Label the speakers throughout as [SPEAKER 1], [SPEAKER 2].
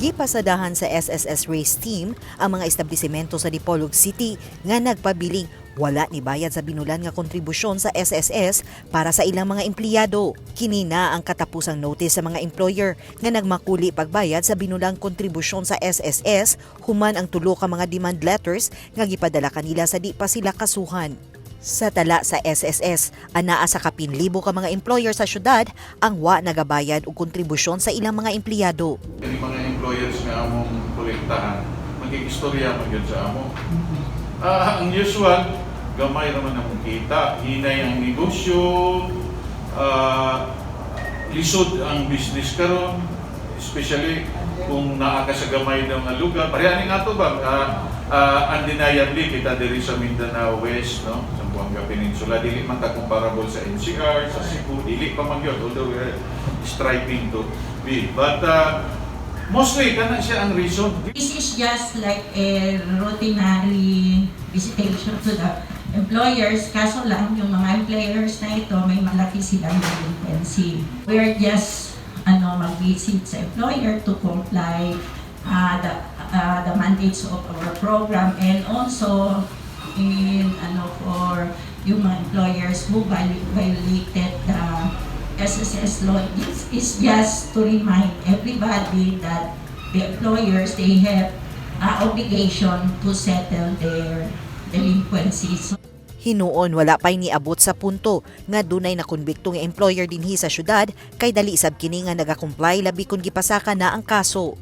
[SPEAKER 1] Gipasadahan sa SSS Race Team ang mga establisimento sa Dipolog City nga nagpabiling wala ni bayad sa binulan nga kontribusyon sa SSS para sa ilang mga empleyado. Kini na ang katapusang notice sa mga employer nga nagmakuli pagbayad sa binulang kontribusyon sa SSS human ang tulo ka mga demand letters nga gipadala kanila sa di pa sila kasuhan. Sa tala sa SSS, anaa sa kapin libo ka mga employer sa syudad ang wa nagabayad og kontribusyon sa ilang mga empleyado.
[SPEAKER 2] Kani mga employers nga among kolektahan, magkikistorya man gyud sa amo. Ang usual, gamay naman among kita, hinay ang negosyo, lisod ang business karon, especially kung naa ka sa gamay daw nga lugar. Pareha ni nga to ba? Undeniably kita diri sa Mindanao West, no? Sa Zamboanga Peninsula, dili man ta comparable sa NCR, sa Cebu, dili pa man gyud, although we are striving to be. But mostly kana siya ang reason.
[SPEAKER 3] This is just like a routinary visitation to the employers. Kaso lang, yung mga employers na ito, may malaki silang delinquency. We are just mag-visit sa employer to comply the mandates of our program and also in for yung mga employers who violated the SSS law. This is just to remind everybody that the employers, they have obligation to settle their delinquencies.
[SPEAKER 1] Hinuon wala pa'y niabot sa punto nga dunay nakonbikto nga employer dinhi sa syudad kay dali sab kini nga nagacomply labi kun gipasaka na ang kaso.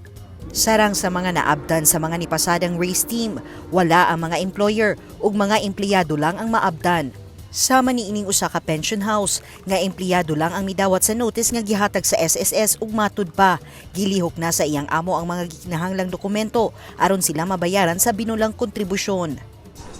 [SPEAKER 1] Sarang sa mga naabdan sa mga nipasadang race team, wala ang mga employer ug mga empleyado lang ang maabdan. Sama ni ining usa ka pension house nga empleyado lang ang midawat sa notice nga gihatag sa SSS ug matud pa gilihok na sa iyang amo ang mga gikinahanglang dokumento aron sila mabayaran sa binulang kontribusyon.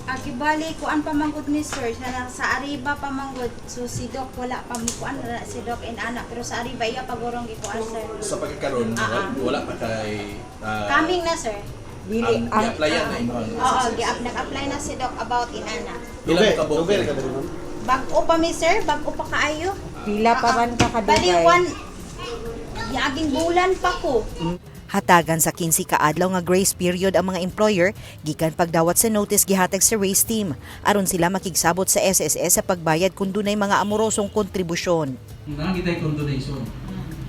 [SPEAKER 4] Agi bali kuan pa manggod ni sir sa Ariba pa manggod, so si Doc wala pa mo kuan na si Doc in ana, pero sa Ariba iya pagurong gikuan, sir.
[SPEAKER 5] Sa pagkakaroon, wala pa kay
[SPEAKER 4] Coming na, sir.
[SPEAKER 6] Dili
[SPEAKER 5] ang
[SPEAKER 6] ang
[SPEAKER 5] i-applyan na imo ang
[SPEAKER 4] Oo, nag-apply na si Doc about in ana.
[SPEAKER 5] Ilang ka buok?
[SPEAKER 7] Dugay ka diri, ma'am?
[SPEAKER 4] Bag-o pa mi, sir, bag-o pa kaayo.
[SPEAKER 6] Pila pa man ka
[SPEAKER 4] Bali
[SPEAKER 6] kadugay?
[SPEAKER 4] one yaging bulan pa ko.
[SPEAKER 1] Hatagan sa 15 ka adlaw nga grace period ang mga employer gikan pagdawat sa notice gihatag sa race team aron sila makigsabot sa SSS sa pagbayad kung dunay mga amorosong kontribusyon.
[SPEAKER 8] Naa kitay condonation.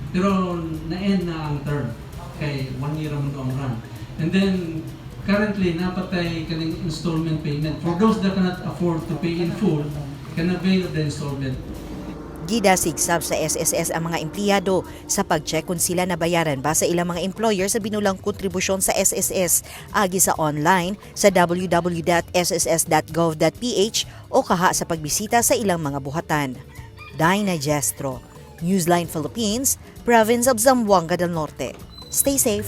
[SPEAKER 8] Pero na-end na ang term. Kay one year naman to ang run. And then, currently, naa pa tay kaning installment payment. For those that cannot afford to pay in full, can avail of the installment.
[SPEAKER 1] Gidasig sab sa SSS ang mga empleyado sa pag-check kung sila nabayaran ba sa ilang mga employer sa binulang kontribusyon sa SSS agi sa online sa www.sss.gov.ph o kaha sa pagbisita sa ilang mga buhatan. Dinah Gestro, Newsline Philippines, Province of Zamboanga del Norte. Stay safe.